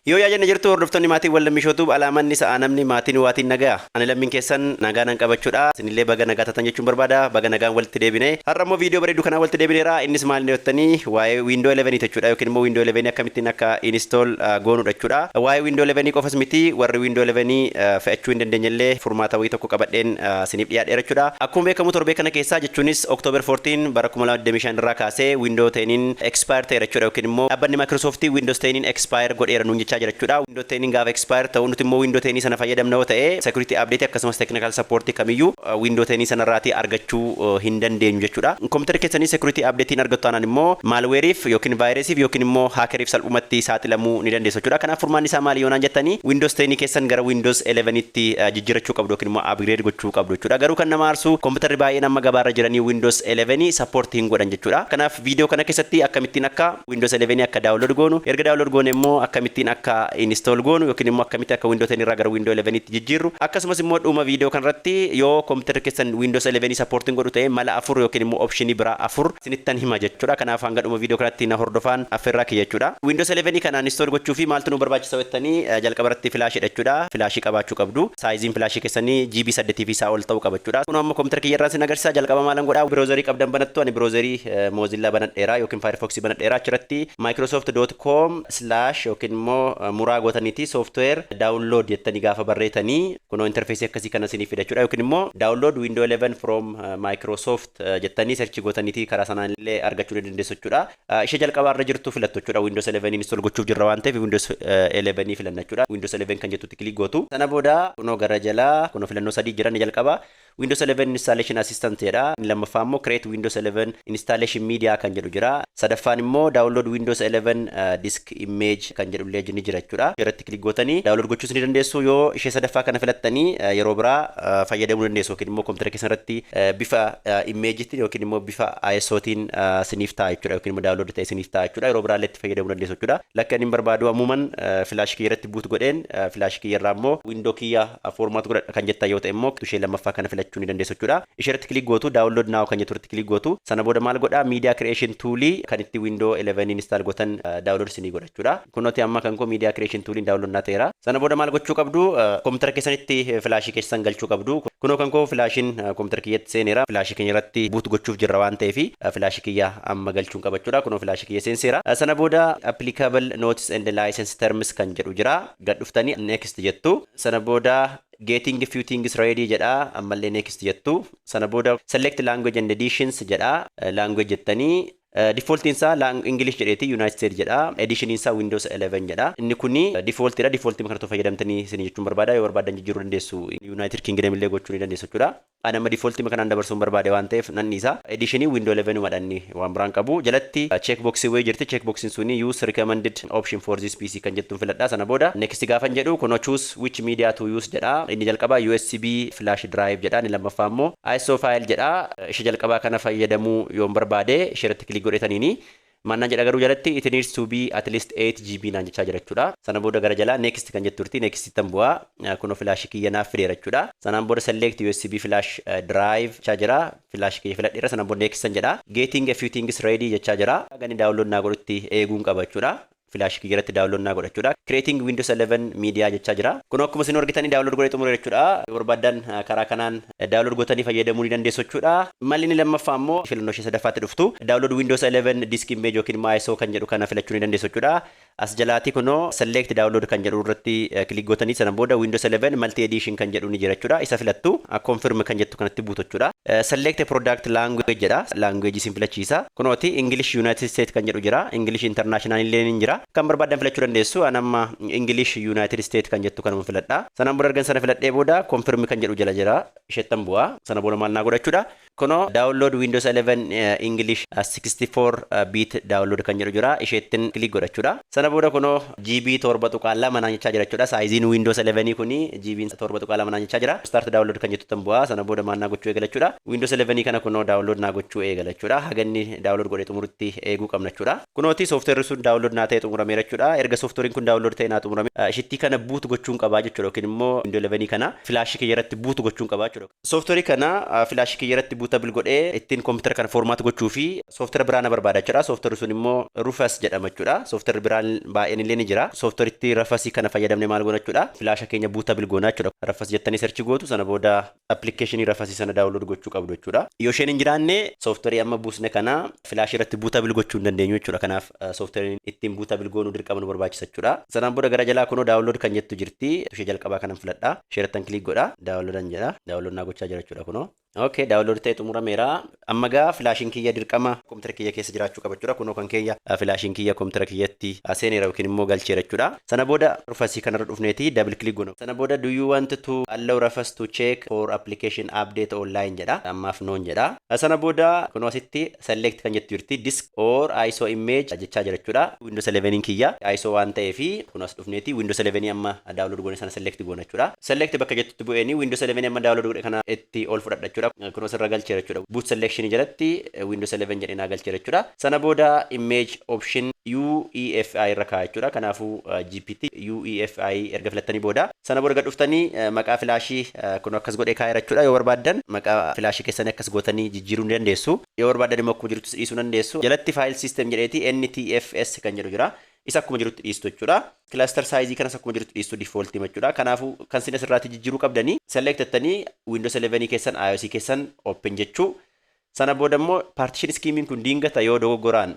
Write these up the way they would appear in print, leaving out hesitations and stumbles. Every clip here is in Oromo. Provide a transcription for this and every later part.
Yoo yaajanne jirtu, hordoftoonni maatiin wal lammishootu, alaamanni sa'a namni maatiin waatiin nagaa. Ani lammiin keessan nagaa nan qabachuudha. Isinillee baga nagaa taatan jechuun barbaada. Baga nagaan walitti deebine. Har'a immoo viidiyoo bareedu kanaan walitti deebineera. Innis maal inni jettanii, waa'ee Windows 11 jechuudha, yookiin immoo Windows 11 akkamittiin akka install goonudha jechuudha. Waa'ee Windows 11 qofas miti, warri Windows 11 fe'achuu hin dandeenyellee furmaata wayii tokko qabadheen isiniif dhiyaadheera jechuudha. Akkuma beekamu, torbee kana keessaa, jechuunis October 14 bara 2025 irraa kaasee Windows 10 expire ta'eera jechuudha, yookiin immoo dhaabbanni Microsoft Windows 10 expire godheera nuun jechaa jira jechuudha. Windows 10 gaafa expire ta'u, nuti immoo Windows 10 sana fayyadamna yoo ta'e, security update akkasumas technical support kamiyyuu Windows 10 sanarraatii argachuu hin dandeenyu jechuudha. Kompiitarri keessanii security update hin argattu taanaan immoo malwareef yookiin vaayirasiif yookiin immoo hackeriif salphumatti saaxilamuu ni dandeessu jechuudha. Kanaaf furmaanni isaa maali yoonaan jettanii, Windows 10 keessan gara Windows 11tti jijjiirachuu qabdu yookiin immoo upgrade gochuu qabdu jechuudha. Garuu kan nama aarsu, kompiitarri baay'een amma gabaarra jiranii Windows 11 support hin godhan jechuudha. Kanaaf viidiyoo kana keessatti akkamittiin akka Windows 11 akka download goonu, erga download goone immoo akkamittiin akka install goonu, yookiin immoo akkamitti akka Windows 10 irraa gara Windows 11tti jijjiirru, akkasumas immoo dhuma viidiyoo kanarratti yoo kompiitarri keessan Windows 11 support hin godhu ta'e mala afur yookiin immoo optionii biraa afur isinittan hima jechuudha. Kanaaf hanga dhuma viidiyoo kanatti na hordofaan affeerraa kiyya jechuudha. Windows 11 kana install gochuu fi maaltu nu barbaachisa jettanii, jalqaba irratti filaashii jechuudha. Filaashii qabaachuu qabdu. Sizeiin filaashii keessanii GB 8 fi isaa ol ta'uu qaba jechuudha. Kun amma kompiitara kiyya irraan sin agarsiisa. Jalqaba maalan godhaa? Browserii qabdan banattu. Ani browserii Mozilla banadheera yookiin Firefox banadheera. Achirratti Microsoft.com/ yookiin immoo muraa gootaniiti software download jettanii gaafa barreetanii, kunoo interfaceii akkasii kana isiniif fida jechuudha. Yookiin immoo download Windows 11 from Microsoft jettanii search gootaniiti karaa sanaan illee argachuu ni dandeessu jechuudha. Ishee jalqabaa irra jirtu filattu jechuudha. Windows 11 install gochuuf jirra waan ta'eef Windows 11 filanna jechuudha. Windows 11 kan jettutti click gootu. Sana booda kunoo gara jalaa kunoo filannoo sadii jira. Inni jalqaba Windows 11 Installation Assistant jedha. Inni lammaffaa immoo Create Windows 11 Installation Media kan jedhu jira. Sadaffaan immoo Download Windows 11 Disk Image kan jedhu illee ni jira jechuudha. Irratti click gootanii download gochuus ni dandeessu. Yoo ishee sadaffaa kana filattanii, yeroo biraa fayyadamuu dandeessu, yookiin immoo kompiitara keessan irratti bifa image'itiin yookiin immoo bifa ISOtiin siniif ta'a jechuudha, yookiin immoo download ta'e siniif ta'a jechuudha. Yeroo biraa illee itti fayyadamuu dandeessu jechuudha. Lakki, ani hin barbaadu, ammuman flash kiyya irratti boot godheen flash kiyya irraa immoo window kiyya format godhadha kan jettan yoo ta'e immoo, ishee lammaffaa kana filachuu ni dandeessu jechuudha. Ishee irratti click gootu, download now kan jettu irratti click gootu. Sana booda maal godhaa? Media creation toolii kan itti Window 11 install gootan download sinii godha jechuudha. Kunooti amma kan koo media creation tooliin download naa ta'eera. Sana booda maal gochuu qabdu? Kompiitara keessanitti filaashii keessan galchuu qabdu. Kunoo kan koo filaashiin kompiitara kiyyatti seeneera. Filaashii keenya irratti boot gochuuf jirra waan ta'eef filaashii kiyya amma galchuun qaba jechuudha. Kunoo filaashii kiyya seenseera. Sana booda applicable notice and license terms kan jedhu jira. Gad dhuftanii next jettu. Sana booda getting few things ready jedha, ammallee next jettu. Sana booda select language and editions jedha. Language jettanii, defaultiin isaa English jedheeti United States jedha. Edition isaa Windows 11 jedha. Inni kuni defaultidha. Defaultii kanatu fayyadamtanii isin jechuun barbaada. Yoo barbaadan jijjiiruu dandeessu. United Kingdom illee gochuu ni dandeessu jechuudha. Ani amma defaultii kanaan dabarsuun barbaade waan ta'eef nan dhiisa. Editionii Windows 11 madhanni waan biraan qabu. Jalatti check boxii wayii jirti. Check boxiin suni use recommended option for this PC kan jettuun filadha. Sana booda next gaafan jedhu, kunoo choose which media to use jedha. Inni jalqabaa USB flash drive jedha. Inni lammaffaa immoo ISO file jedha. Ishee jalqabaa kana fayyadamuu yoon barbaade, ishee irratti click godhetaniini mannaan jedha. Garuu jalatti it needs to be at least 8 GB naan jechaa jira jechuudha. Sana booda gara jalaa next kan jettu turti, next ittan bu'aa. Kunoo filaashii kiyya naaf fideera jechuudha. Sanaan booda select USB flash drive jechaa jira. Filaashii kiyya filadheera. Sanaan booda next san jedha. Getting a few things ready jechaa jira. Gani download naa godhutti eeguun qaba jechuudha. Filaashii kiyya irratti download naa godha jechuudha. Creating Windows 11 media jechaa jira. Kun akkuma isin argitanii download godhee xumure jechuudha. Barbaadan karaa kanaan download gootanii fayyadamuu ni dandeessu jechuudha. Malli inni lammaffaa immoo filannoo ishee sadaffaatti dhuftu. Download Windows 11 disk image yookiin ISO kan jedhu kana filachuu ni dandeessu jechuudha. As jalaatti kunoo select download kan jedhu irratti click gootanii, sana booda Windows 11 multi edition kan jedhu ni jira jechuudha. Isa filattu, confirm kan jettu kanatti buutu jechuudha. Select product language jedha. Language isin filachiisa. Kunooti English United States kan jedhu jira. English International illee ni jira. Kan barbaadan filachuu dandeessu. An amma English United States kan jettu kanuma filadha. Sanaan booda ergan sana filadhee booda confirm kan jedhu jala jira. Isheettan bu'aa. Sana booda maal naa godha jechuudha? Kunoo download Windows 11 English 64 bit download kan jedhu jira. Isheettin click godha jechuudha. Sana booda kunoo GB 7.2 naan jechaa jira jechuudha. Sizeiin Windows 11 kuni GB 7.2 naan jechaa jira. Start download kan jettu tan bu'aa. Sana booda maal naa gochuu eegala jechuudha? Windows 11 kana kunoo download naa gochuu eegala jechuudha. Haganni download godhee xumurutti eeguu qabna jechuudha. Kunooti software sun download naa ta'e xumurameera jechuudha. Erga softwarein kun download ta'e naa xumurame, ishittii kana boot gochuun qabaa jechuudha. Yookiin immoo Windows 11 kana filaashii kiyya irratti boot gochuun qabaa jechuudha. Software kana filaashii kiyya irratti bootable godhee ittiin kompiitara kana format gochuu fi software biraa na barbaada jechuudha. Software sun immoo Rufus jedhama jechuudha. Software biraan baay'een illee ni jira. Sooftarii Rufusii kana fayyadamne maal goona jechuudha? Filaasha keenya bootable goona jechuudha. Rufus jettanii search gootu, sana booda appilikeeshinii Rufusii sana download gochuu qabdu jechuudha. Yoo isheen hin jiraanne, sooftarii amma buusne kana filaashii irratti bootable gochuu hin dandeenyu jechuudha. Kanaaf sooftarii ittiin bootable goonuu dirqama nu barbaachisa jechuudha. Sanaan booda gara jalaa kunoo download kan jettu jirti. Ishee jalqabaa kanan filadha. Ishee irrattan click godha. Downloadan jedha. Download naa gochaa jira jechuudha kunoo. Okay, download ta'e xumurameera. Amma gaa filaashiin kiyya dirqama kompiitara kiyya keessa jiraachuu qaba jechuudha. Kunoo kan kiyya filaashiin kiyya kompiitara kiyyatti seeneera yookiin immoo galcheera jechuudha. Sana booda Rufusii kanarra dhufneeti double click goona. Sana booda "Do you want to allow Rufus to check for application update online?" jedha. Ammaaf noon jedha. Sana booda kunoo asitti select kan jettu jirti. Disk or ISO image jechaa jira jechuudha. Windows 11 kiyya ISO waan ta'eefi kunoo as dhufneeti Windows 11 amma download goone sana select goona jechuudha. Select bakka jettutti bu'eeni Windows 11 amma download godhe kana itti ol fudhadha jechuudha. Kunoo asirra galcheera jechuudha. Boot selection jalatti Windows 11 jedhee naa galcheera jechuudha. Sana booda image option UEFI irra kaa'a jechuudha. Kanaafuu GPT UEFI erga filattanii booda, sana booda gad dhuftanii maqaa filaashii kun akkas godhee kaa'eera jechuudha. Yoo barbaaddan maqaa filaashii keessanii akkas gootanii jijjiiruu ni dandeessu. Yoo barbaaddan immoo akkuma jiruttis dhiisuu dandeessu. Jalatti file system jedheeti NTFS kan jedhu jira. Isa akkuma jirutti dhiistu jechuudha. Cluster size kanas akkuma jirutti dhiistu, default jechuudha. Kanaafuu kan isin asirraatti jijjiiruu qabdanii select jettanii Windows 11 keessan IOS keessan open jechuu. Sana booda immoo partition scheme kun diingata yoo dogoggoraan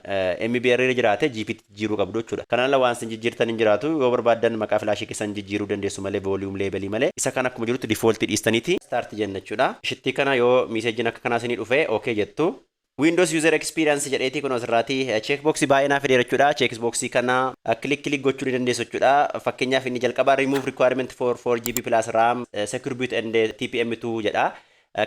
MBR irra jiraate GPT jijjiiruu qabdu jechuudha. Kanaan ala waan isin jijjiirtan hin jiraatu. Yoo barbaaddan maqaa filaashii keessan jijjiiruu dandeessu malee, volume labelii malee. Isa kan akkuma jirutti default dhiistaniiti start jenna jechuudha. Ishittii kana yoo messageiin akka kanaa isinii dhufe okay jettu. Windows User Experience jedheeti kun asirraati checkbox baay'ee naa fideera jechuudha. Checkbox kana click click gochuu ni dandeessu jechuudha. Fakkeenyaaf inni jalqabaa remove requirement for 4 GB plus RAM, secure boot and TPM2 jedha.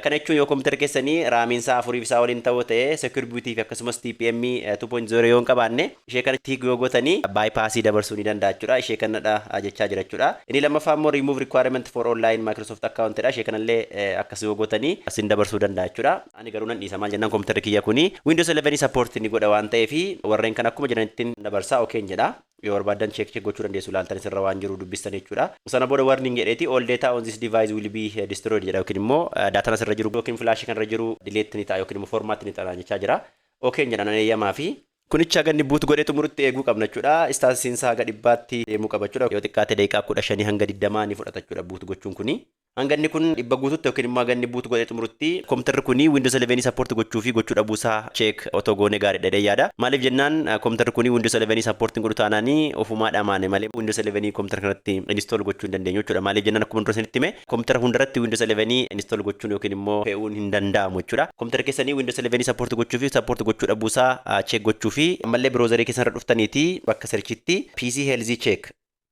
Kana jechuun yoo kompiitara keessanii RAMiin isaa afurii isaa waliin ta'uu ta'e, secure boot fi akkasumas TPM 2.0 yoo hin qabaanne, ishee kana tick yoo gootanii bypassii dabarsuu ni danda'a jechuudha. Ishee kanadha jechaa jira jechuudha. Inni lammaffaa immoo remove requirement for online Microsoft account dha. Ishee kanallee akkas yoo gootanii asin dabarsuu danda'a jechuudha. Ani garuu nan dhiisa. Maal jennaan, kompiitarri kiyya kuni Windows 11 support ni godha waan ta'eef warreen kan akkuma jiranittiin dabarsaa, okeen jedha. Yoo barbaadan check check gochuu dandeessu, ilaaltan isirra waan jiru dubbistan jechuudha. Sana booda warning jedheeti "All data on this device will be destroyed" jedha, yookiin immoo daataan asirra jiru yookiin filaashii kanarra jiru delete ni ta'a yookiin immoo format ni ta'a jechaa jira. Okeen jedha, nan eeyyamaa fi kunicha haga inni boot godhee xumurutti eeguu qabna jechuudha. Statusiin isaa haga 100tti deemuu qaba jechuudha. Yoo xiqqaate daqiiqaa 15 hanga 20 ni fudhata jechuudha boot gochuun kuni. Hanga inni kun 100 guututti yookiin immoo hanga inni boot godhee xumurutti, kompiitarri kuni Windows 11 support gochuu fi gochuu dhabuusaa check otoo goone gaariidha jedhee yaada. Maaliif jennaan, kompiitarri kuni Windows 11 support godhu taanaanii ofumaa dhamaane malee Windows 11 kompiitara kanatti install gochuu hin dandeenyu jechuudha. Maaliif jennaan, akkuma dura isinitti hime, kompiitara hundarratti Windows 11 install gochuun yookiin immoo fe'uun hin danda'amu jechuudha. Kompiitara keessanii Windows 11 support gochuu fi support gochuu dhabuusaa check gochuu fi ammallee browserii keessan irra dhuftaniiti bakka searchitti PC Health Check,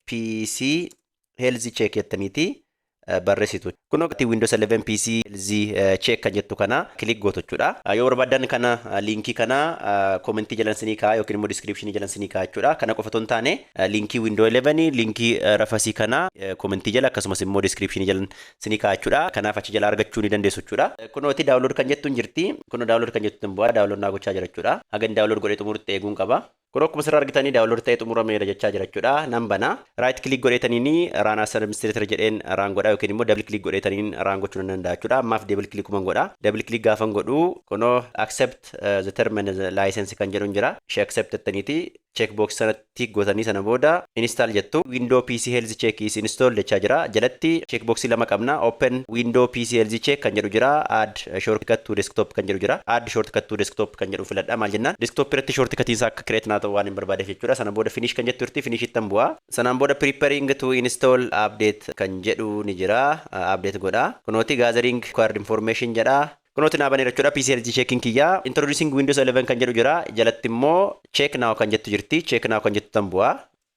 PC Health Check jettaniiti barreessitu. Kun Windows 11 PC Health Check kan jettu kana click gootu jechuudha. Yoo barbaadan kana linkii kana commentii jalan sinii kaa'a yookiin immoo descriptionii jalan sinii kaa'a jechuudha. Kana qofa otoo hin taane, linkii Windows 11, linkii Rufusii kana commentii jala akkasumas immoo descriptionii jalan sinii kaa'a jechuudha. Kanaaf achi jala argachuu ni dandeessu jechuudha. Kunooti download kan jettu hin jirti. Kunoo download kan jettu hin bu'aa download naa gochaa jira jechuudha. Haga inni download godhee xumurutti eeguun qaba. Kun akkuma asirraa argitanii download ta'ee xumurameera jechaa jira jechuudha. Nan bana. Right click godheetaniini run as administrator jedheen run godha yookiin immoo double click godheetaniin run gochuu nan danda'a jechuudha. Ammaaf double clickuman godha. Double click gaafan godhu kunoo accept the term and the license kan jedhu jira. Ishee accept jettaniiti check box sanatti gootanii sana booda install jettu. Window PC Health Check is install jechaa jira. Jalatti check box lama qabna. Open Window PC Health Check kan jedhu jira. Add shortcut to desktop kan jedhu jira. Add shortcut to desktop kan jedhu filadha. Maal jennaan, desktop irratti shortcut isaa akka create naa ta'u waan hin barbaadeef jechuudha. Sana booda finish kan jettu jirti, finish ittan bu'a. Sanaan booda preparing to install update kan jedhu ni jira. Update godha. Kunooti gathering required information jedha. Kunooti naa baneera jechuudha PC Health Checking kiyya. Introducing Windows 11 kan jedhu jira. Jalatti immoo check now kan jettu jirti. Check now kan jettu tan bu'a.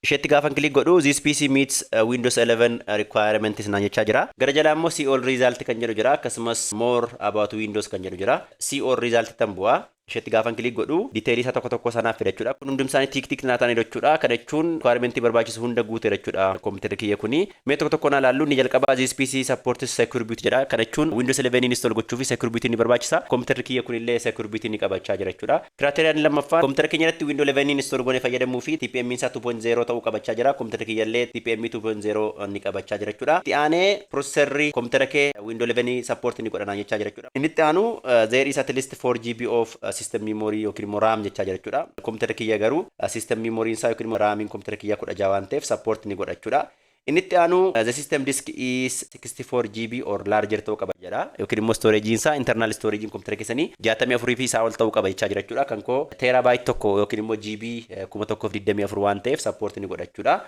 Isheetti gaafan click godhu "This PC meets Windows 11 requirements" naan jechaa jira. Gara jalaa immoo see all result kan jedhu jira. Akkasumas more about Windows kan jedhu jira. See all result tan bu'a. Isheetti gaafan click godhu detailii isaa tokko tokko sanaaf fida jechuudha. Kun hundi isaanii tick tick naa ta'anii jechuudha. Kana jechuun requirementii barbaachisu hunda guuteera jechuudha kompiitarri kiyya kuni. Mee tokko tokko naa laallu. Inni jalqabaa "This PC supports secure boot" jedha. Kana jechuun Windows 11 install gochuu fi secure boot ni barbaachisa. Kompiitarri kiyya kunillee secure boot ni qabachaa jira jechuudha. Criteriaan lammaffaan kompiitara keenya irratti Windows 11 install goonee fayyadamuu fi TPM isaa 2.0 ta'uu qabachaa jira. Kompiitarri kiyya illee TPM 2.0 ni qabachaa jira jechuudha. Itti aanee processorri kompiitara kee Windows 11 support ni godha jechaa jira jechuudha. Inni itti aanu "There is at least 4 GB of System memory yookiin immoo RAM jechaa jira jechuudha. Kompiitara kiyya garuu system memory isaa yookiin immoo RAMiin kompiitara kiyyaa 16 waan ta'eef support ni godha jechuudha. Inni itti aanu "The system disk is 64 GB or larger" ta'uu qaba jedha. Yookiin immoo storage isaa, internal storage kompiitara keessanii 64 fi isaa ol ta'uu qaba jechaa jira jechuudha. Kan koo terabyte 1 yookiin immoo GB 1024 waan ta'eef support ni godha jechuudha.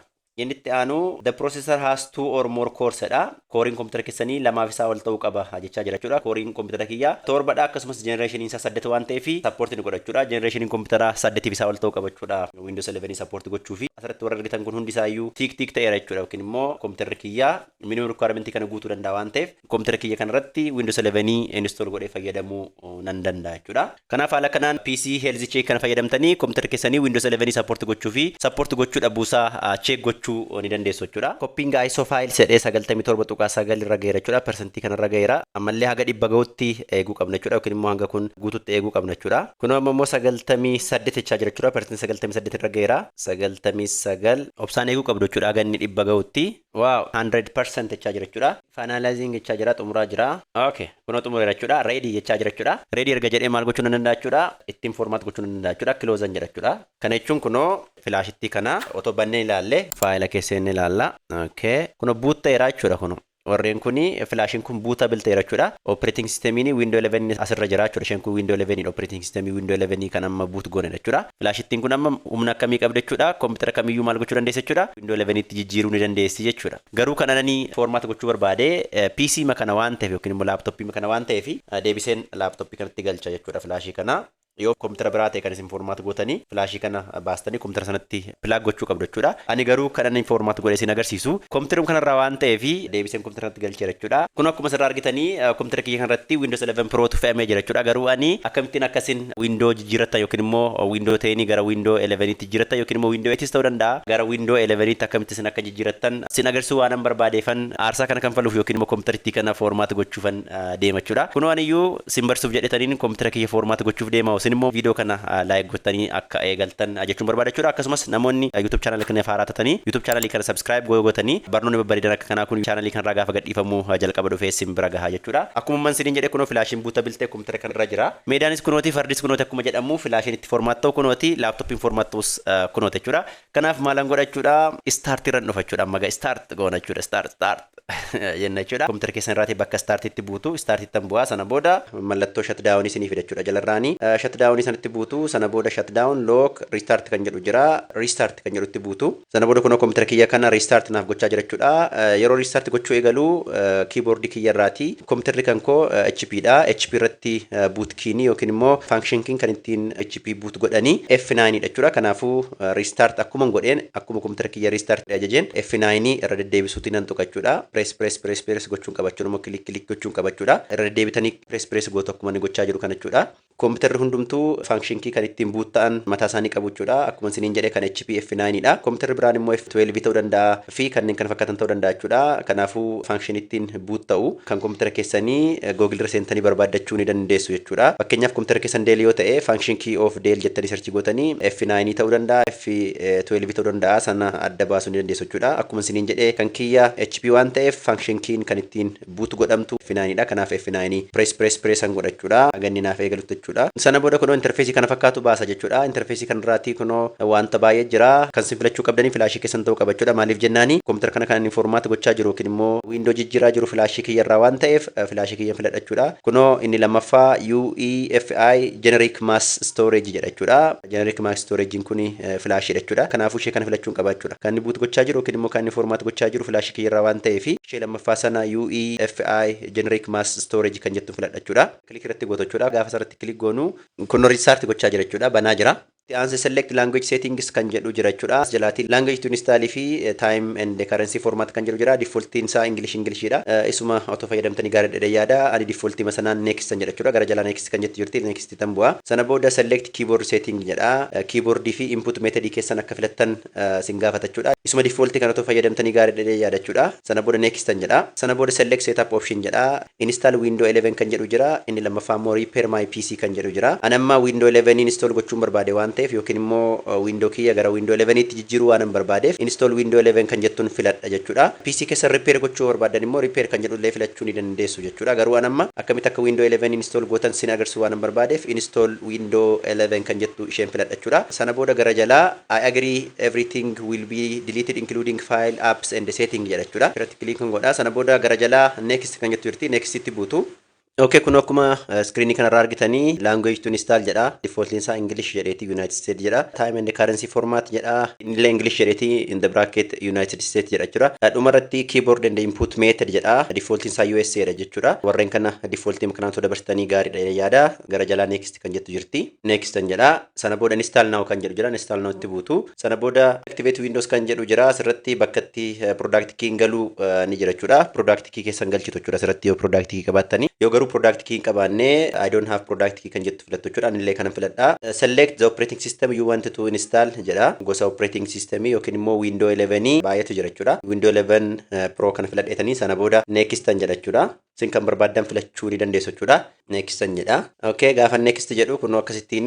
Inni itti aanu "The processor has two or more cores" dha. Coreiin kompiitara keessanii lamaaf isaa ol ta'uu qaba jechaa jira jechuudha. Coreiin kompiitara kiyyaa torbadha, akkasumas generationiin isaa 8 waan ta'eef support ni godha jechuudha. Generationiin kompiitara saddeetiif isaa ol ta'uu qaba jechuudha. Windows 11 support gochuu fi asirratti warra argitan kun hundi isaayyuu tick tick ta'eera jechuudha. Yookiin immoo kompiitarri kiyyaa minimum requirement kana guutuu danda'a waan ta'eef kompiitara kiyya kanarratti Windows 11 install godhee fayyadamuu nan danda'a jechuudha. Kanaaf haala kanaan PC Health Check kana fayyadamtanii kompiitara keessanii Windows 11 support gochuu fi support gochuu dhabuusaa check gochuu ni dandeessu jechuudha. Copying ISO file jedhee 97.9 irra gaheera jechuudha. Persentii kanarra gaheera. Ammallee haga 100 gahutti eeguu qabna jechuudha. Yookiin immoo hanga kun guututti eeguu qabna jechuudha. Kun amma immoo 98 jechaa jira jechuudha. Persentii 98 irra gaheera. 99, obsaan eeguu qabdu jechuudha. Haga inni 100 gahutti. Wow, 100% jechaa jira jechuudha. Finalizing jechaa jira, xumuraa jira. Okay, kunoo xumureera jechuudha. Ready jechaa jira jechuudha. Ready erga jedhee maal gochuu nan danda'a jechuudha? Ittiin format gochuu nan danda'a jechuudha. Closean jedha jechuudha. Kana jechuun kunoo flashitti kana otoo bannee ilaalle, faayila keessa inni ilaalla. Okay, kunoo boot ta'eera jechuudha kunoo. Warreen kuni flashiin kun bootable ta'eera jechuudha. Operating systemiin Windows 11 asirra jira jechuudha. Isheen kun Windows 11 dha. Operating systemii Windows 11 kan amma boot goone jechuudha. Flashittiin kun amma humna akkamii qabdi jechuudha? Kompiitara kamiyyuu maal gochuu dandeessa jechuudha? Windows 11 tti jijjiiruu ni dandeessi jechuudha. Garuu kan ananii format gochuu barbaade PC kana waan ta'eef yookiin immoo laaptooppii kana waan ta'eef deebiseen laaptooppii kanatti galcha jechuudha flashii kana. Yoo kompiitara biraa ta'e kan isin format gootanii flashii kana baastanii kompiitara sanatti plug gochuu qabdu jechuudha. Ani garuu kan inni format godhee isin agarsiisu kompiitara kanarraa waan ta'eef deebiseen kompiitara kanatti galcheera jechuudha. Kun akkuma asirraa argitanii kompiitara kiyya kanarratti Windows 11 Pro tu fe'amee jira jechuudha. Garuu ani akkamittiin akkasin Windows jijjiirrattan yookiin immoo Windows 10 gara Windows 11 tti jijjiirrattan yookiin immoo Windows 8 ta'uu danda'a, gara Windows 11 tti akkamitti isin akka jijjiirrattan isin agarsiisuu waan barbaadeefan aarsaa kana kanfaluuf yookiin immoo kompiitarittii kana format gochuufan deema jechuudha. Kunoo aniyyuu isin barsiisuuf jedhetaniin kompiitara kiyya format gochuuf deema. Isin immoo viidiyoo kana like gootanii akka eegaltan jechuun barbaada jechuudha. Akkasumas namoonni YouTube channel kana haaraa tatanii YouTube channel kana subscribe gootanii barnoonni babbareedan akka kanaa kun channel kanarraa gaafa gadhiifamu jalqaba dhufee isin bira gahaa jechuudha. Akkuma man isiniin jedhe, kunoo flashiin bootable ta'e kompiitara kanarra jira. Meedaanis kunooti, fardis kunooti akkuma jedhamu, flashiin itti format ta'u kunooti, laaptooppiin format ta'us kunooti jechuudha. Kanaaf maalan godha jechuudha? Start irra dhufa jechuudha. Amma start goona jechuudha. Start, start jenna jechuudha. Kompiitara keessan irraatii bakka startitti buutu, startitti bu'aa. Sana booda mallattoo shutdownii isinii fida jechuudha. Jalarraanii shutdownii sanatti buutu. Sana booda shutdown, lock, restart kan jedhu jira. Restart kan jedhutti buutu. Sana booda kunoo kompiitara kiyya kana restart naaf gochaa jira jechuudha. Yeroo restart gochuu eegalu keyboardii kiyya irraati. Kompiitarri kan koo HP dha. HP irratti boot keynii yookiin immoo function keyn kan ittiin HP boot godhanii F9 dha jechuudha. Kanaafuu restart akkuma godheen, akkuma kompiitara kiyya restart ajajeen, F9 irra deddeebisuutiin nan tuqa jechuudha. Press, press, press, press gochuun qabachuun immoo click, click gochuun qabachuudha. Irra deddeebitanii press, press gootu akkuma inni gochaa jiru kana jechuudha. Kompiitarri hundumtuu function key kan ittiin boot ta'an mataa isaanii qabu jechuudha. Akkuma isiniin jedhe kan HP F9 dha. Kompiitarri biraan immoo F12 ta'uu danda'a fi kanneen kana fakkaatan ta'uu danda'a jechuudha. Kanaafuu function ittiin boot ta'u kan kompiitara keessanii Google irra seentanii barbaaddachuu ni dandeessu jechuudha. Fakkeenyaaf kompiitara keessan Dell yoo ta'e, function key of Dell jettanii search gootanii F9 ta'uu danda'a, F12 ta'uu danda'a, sana adda baasuu ni dandeessu jechuudha. Akkuma isiniin jedhe kan kiyya HP waan ta'eef function keyn kan ittiin boot godhamtu F9 dha. Kanaaf F9 press, press, press an godha jechuudha. Haganni naaf eegalutti jechuudha. Sana booda kunoo interfaceii kana fakkaatu baasa jechuudha. Interfaceii kanarraatii kunoo wanta baay'ee jira. Kan isin filachuu qabdanii flashii keessan ta'uu qaba jechuudha. Maaliif jennaani, kompiitara kana kan inni format gochaa jiru yookiin immoo Windows jijjiiraa jiru flashii kiyyarraa waan ta'eef flashii kiyya filadha jechuudha. Kunoo inni lammaffaa UEFI Generic Mass Storage jedha jechuudha. Generic Mass Storage kun flashiidha jechuudha. Kanaafuu ishee kana filachuun qaba jechuudha. Kan inni boot gochaa jiru yookiin immoo kan inni format gochaa jiru flashii kiyyarraa waan ta'eef ishee lammaffaa sana UEFI Generic Mass Storage kan jettu filadha jechuudha. Click irratti gootu jechuudha. Gaafa sarratti click goonu kun restart gochaa jira jechuudha. Banaa jira. Aansee select language settings kan jedhu jira jechuudha. Jalaatiin language to install fi time and currency format kan jedhu jira. Defaultiin isaa English Englishiidha. Isuma otoo fayyadamtanii gaarii dha yaada. Ani defaultii sanaan next kan jedha jechuudha. Gara jalaa next kan jettu jirti. Next tan bu'a. Sana booda select keyboard setting jedha. Keyboardii fi input method keessan akka filattan sin gaafata jechuudha. Isuma defaultii kan otoo fayyadamtanii gaarii dha yaada jechuudha. Sana booda next kan jedha. Sana booda select setup option jedha. Install Windows 11 kan jedhu jira. Inni lammaffaa immoo repair my PC kan jedhu jira. Ani amma Windows 11 install gochuun barbaade waan ta'eef, yookiin immoo Window kiyya gara Window 11tti jijjiiruu waan barbaadeef, install Window 11 kan jettuun filadha jechuudha. PC keessan repair gochuu barbaadan immoo repair kan jedhullee filachuu ni dandeessu jechuudha. Garuu an amma akkamitti akka Window 11 install gootan sin agarsiisuu waan barbaadeef, install Window 11 kan jettu isheen filadha jechuudha. Sana booda gara jalaa "I agree everything will be deleted, including file, apps and setting" jedha jechuudha. Irratti click godha. Sana booda gara jalaa next kan jettu jirti. Next itti buutu. Okay, kun akkuma screenii kanarraa argitanii language to install jedha. Defaultiin isaa English jedheeti United States jedha. Time and currency format jedha. Innillee English jedheeti in the bracket United States jedha jechuudha. Dhumarratti keyboard and input method jedha. Defaultiin isaa USA dha jechuudha. Warreen kana defaultiin kanaan osoo dabarsitanii gaariidha yaada. Gara jalaa next kan jettu jirti. Next kan jedha. Sana booda install now kan jedhu jira. Install now itti buutu. Sana booda activate Windows kan jedhu jira. Asirratti bakka itti product key galuu ni jira jechuudha. Product key keessan galchitu jechuudha. Asirratti yoo product key qabaattanii. Yoo garuu product key hin qabaanne, "I don't have product key" kan jettu filattu jechuudha. Anillee kanan filadha. "Select the operating system you want to install" jedha. Gosa operating system yookiin immoo Windows 11 baay'eetu jira jechuudha. Windows 11 Pro kana filadheetanii sana booda next kan jedha jechuudha. Isin kan barbaaddan filachuu ni dandeessu jechuudha. Next jedha. Okay, gaafa next jedhu kunoo akkasittiin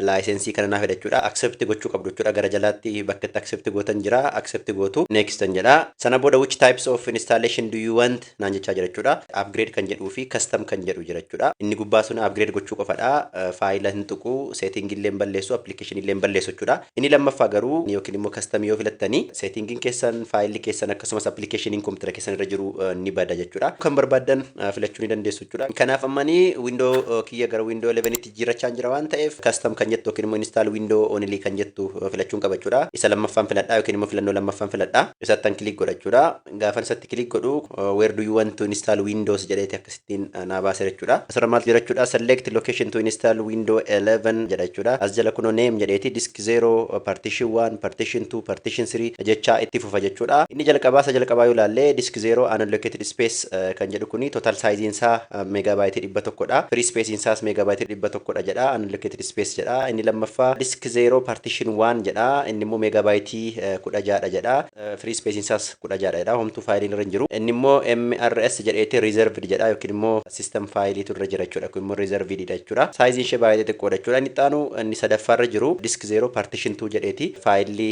licensii kana naaf fida jechuudha. Accept gochuu qabdu jechuudha. Gara jalaatti bakka itti accept gootan jira. Accept gootu. Next jedha. Sana booda "Which types of installation do you want?" naan jechaa jira jechuudha. Upgrade kan jedhuu fi custom kan jedhu jira jechuudha. Inni gubbaa sun upgrade gochuu qofadha. Faayila hin tuqu, setting illee hin balleessu, application illee hin balleessu jechuudha. Inni lammaffaa garuu yookiin immoo custom yoo filattanii, settingiin keessan, faayilli keessan, akkasumas applicationiin kompiitara keessan irra jiru ni bada jechuudha. Kan barbaaddan filachuu ni dandeessu jechuudha. Kanaaf ammanii Window kiyya gara Window 11tti jijjiirrachaa jira waan ta'eef, custom kan jettu yookiin immoo install Window only kan jettu filachuun qaba jechuudha. Isa lammaffaan filadhaa yookiin immoo filannoo lammaffaan filadhaa. Isattan click godha jechuudha. Gaafa isatti click godhu "Where do you want to install Windows?" jedheeti akkasittiin naa baase jechuudha. Asirra maaltu jira jechuudha? "Select location to install Window 11" jedha jechuudha. As jala kunoo name jedheeti disk 0, partition 1, partition 2, partition 3 jechaa itti fufa jechuudha. Inni jalqabaa, isa jalqabaa yoo ilaalle, disk 0 unallocated space kan jedhu kuni total size isaa megabyte 100dha. Free space isaas megabyte 100dha jedha. Unallocated space jedha. Inni lammaffaa disk 0 partition 1 jedha. Inni immoo megabyte 16dha jedha. Free space isaas 16dha jedha. Homtuu faayiliin irra hin jiru. Inni immoo MRS jedheeti reserved jedha yookiin immoo system faayiliitu irra jira jechuudha. Kun immoo reserved dha jechuudha. Sizeiin ishee baay'ee xiqqoodha jechuudha. Inni itti inni sadaffaarra jiru disk 0 partition 2 jedheeti faayilli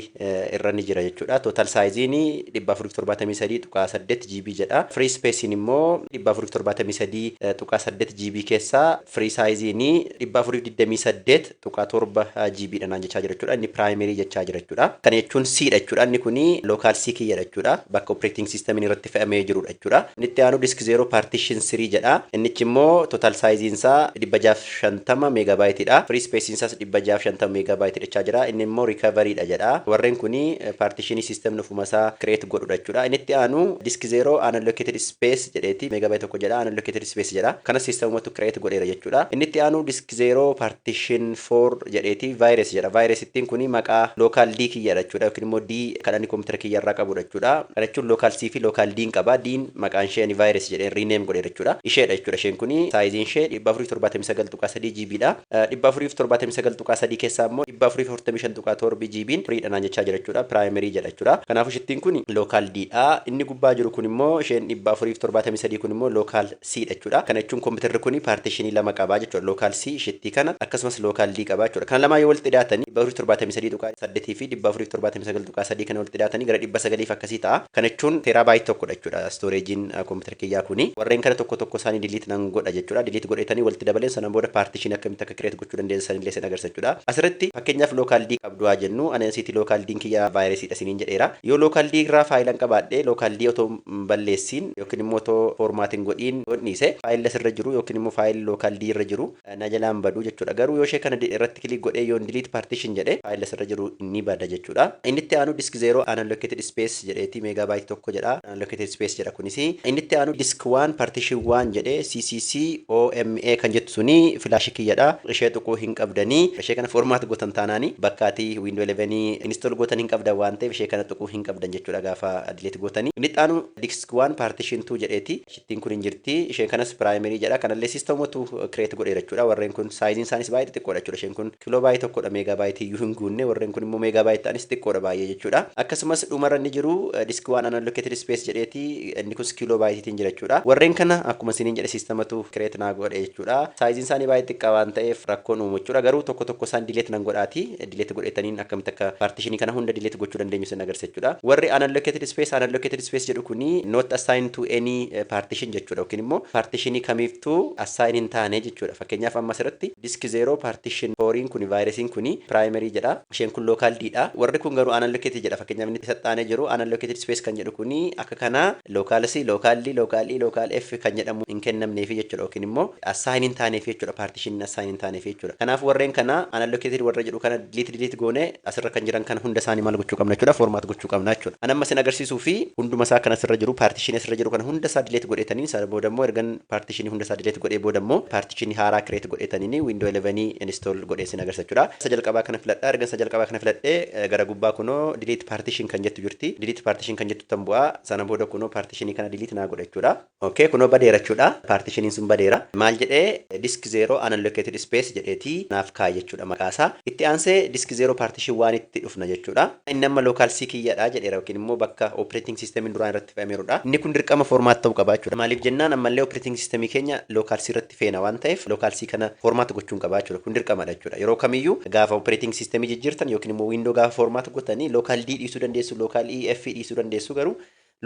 irra ni jira jechuudha. Total sizeiin 473.8 GB jedha. Free spacein immoo 473.8 GB keessaa free sizeiin 428.7 GB dha naan jechaa jira jechuudha. Inni primary jechaa jira jechuudha. Kana jechuun C dha jechuudha. Inni kuni local C kiyya jechuudha. Bakka operating system irratti fe'amee jirudha jechuudha. Inni itti aanu disk 0 partition 3 jedha. Innichi immoo total sizeiin isaa 650 megabyte dha. Free space isaas 650 megabyte jechaa jira. Inni immoo recovery dha jedha. Warreen kuni partitionii system ofuma isaa create godhudha jechuudha. Inni itti aanu disk 0 unallocated space jedheeti megabyte 1 jedha, unallocated space jedha. Kana systemumatu create godheera jechuudha. Inni itti aanu disk 0 partition 4 jedheeti virus jedha. Virus ittiin kuni maqaa local D kiyya jechuudha yookiin immoo D kan inni kompiitara kiyya irraa qabudha jechuudha. Kana jechuun local C fi local D qaba. D maqaan ishee ani virus jedheen rename godheera jechuudha. Isheedha jechuudha isheen kuni sizeiin ishee 479.3 GB dha. 479.3 keessaa immoo 445.7 GB'n free dha naan jechaa jira jechuudha. Primary jedha jechuudha. Kanaafuu ishittiin kun local D dha. Inni gubbaa jiru kun immoo isheen 473 kun immoo local C dha jechuudha. Kana jechuun kompiitarri kun partitionii lama qaba jechuudha. Local C ishittii kana akkasumas local D qaba jechuudha. Kana lamaa yoo walitti dhiyaatanii, 473.8 fi 479.3 kana walitti dhiyaatanii gara 900f akkasii ta'a. Kana jechuun terabyte 1dha jechuudha storageiin kompiitara kiyyaa kuni. Warreen kana tokko tokko isaanii delete nan godha jechuudha. Delete godhetanii walitti dabaleen sana booda partitionii akkamitti akka create gochuu dandeessan illee sin agarsiisa jechuudha. Asirratti fakkeenyaaf local D qabdu haa jennu. Ani asitti local D kiyya virusiidha siniin jedheera. Yoo local D irraa faayilan qabaadhe, local D otoo balleessiin yookiin immoo otoo formatiin godhiin dhiise, faayilli asirra jiru yookiin immoo faayilli local D irra jiru na jalaan baduu jechuudha. Garuu yoo ishee kana irratti click godhee yoon delete partition jedhe, faayilli asirra jiru ni bada jechuudha. Inni itti aanu disk 0 unallocated space jedheeti megabyte 1 jedha. Unallocated space jedha kunis. Inni itti aanu disk 1 partition 1 jedhee CCC OMA kan jettu suni flashii kiyyadha. Ishee tuquu hin qabdanii. Ishee kana format gootan taanaani bakkaati Windows 11 install gootan hin qabdan waan ta'eef, ishee kana tuquu hin qabdan jechuudha gaafa delete gootanii. Inni itti aanu disk 1 partition 2 jedheeti. Ishittiin kun fouriin jirti. Isheen kanas primary jedha. Kanallee systematu create godheera jechuudha. Warreen kun sizeiin isaanis baay'ee xixiqqoodha jechuudha. Isheen kun kilobyte 1dha, megabyte iyyuu hin guunne. Warreen kun immoo megabyte ta'anis xiqqoodha baay'ee jechuudha. Akkasumas dhumarra inni jiru disk 1 unallocated space jedheeti, inni kun kilobyteiitiin jira jechuudha. Warreen kana akkuma isiniin jedhe systematu create naa godhe jechuudha. Sizeiin isaanii baay'ee xiqqaa waan ta'eef rakkoon uumu jechuudha. Garuu tokko tokko isaan delete nan godhaati. Delete godhetaniin akkamitti akka partitionii kana hunda delete gochuu dandeenyu sin agarsiisa jechuudha. Warri unallocated space jedhu kuni not assigned to any partition jechuudha, yookiin immoo partitionii kamiiftuu assign hin taane jechuudha. Fakkeenyaaf, amma asirratti disk 0 partition 4 kuni virusiin kuni primary jedha. Isheen kun local D dha. Warri kun garuu unallocated jedha. Fakkeenyaaf, inni saxxaanee jiru unallocated space kan jedhu kuni akka kana local C, local D, local E, local F kan jedhamu hin kennamneefi jechuudha, yookiin immoo assign hin taaneef jechuudha. Partition assign hin taaneef jechuudha. Kanaaf warreen kana unallocated warra jedhu kana delete delete goone asirra kan jiran kana hunda isaanii maal gochuu qabna jechuudha? Format gochuu qabna jechuudha. An amma isin agarsiisuu fi hunduma isaa kan asirra jiru, partition asirra jiru kana hunda isaa delete godhetanii, sana booda immoo ergan partition hunda isaa delete godhee booda immoo partition haaraa create godhetanii Windows 11 install godhee isin agarsiisa jechuudha. Isa jalqabaa kana filadhaa. Ergan isa jalqabaa kana filadhee gara gubbaa kunoo delete partition kan jettu jirti. Delete partition kan jettu tan bu'aa. Sana booda kunoo partitionii kana delete naa godha jechuudha. Okay, kunoo badeera jechuudha. Partitioniin sun badeera. Maal jedhee? Disk 0 unallocated space jedheetii naaf kaa'e jechuudha maqaasaa. Itti aansee disk 0 partition 1 itti dhufna jechuudha. Inni amma local C kiyyadha jedheera, yookiin immoo bakka operating system duraan irratti fe'ameerudha. Inni kun dirqama format ta'uu qaba jechuudha. Maaliif jennaan, ammallee operating system keenya local C irratti feena waan ta'eef local C kana format gochuun qaba jechuudha. Kun dirqamadha jechuudha. Yeroo kamiyyuu gaafa operating system jijjiirtan yookiin immoo Window gaafa format gootanii, local D dhiisuu dandeessu, local E, F dhiisuu dandeessu, garuu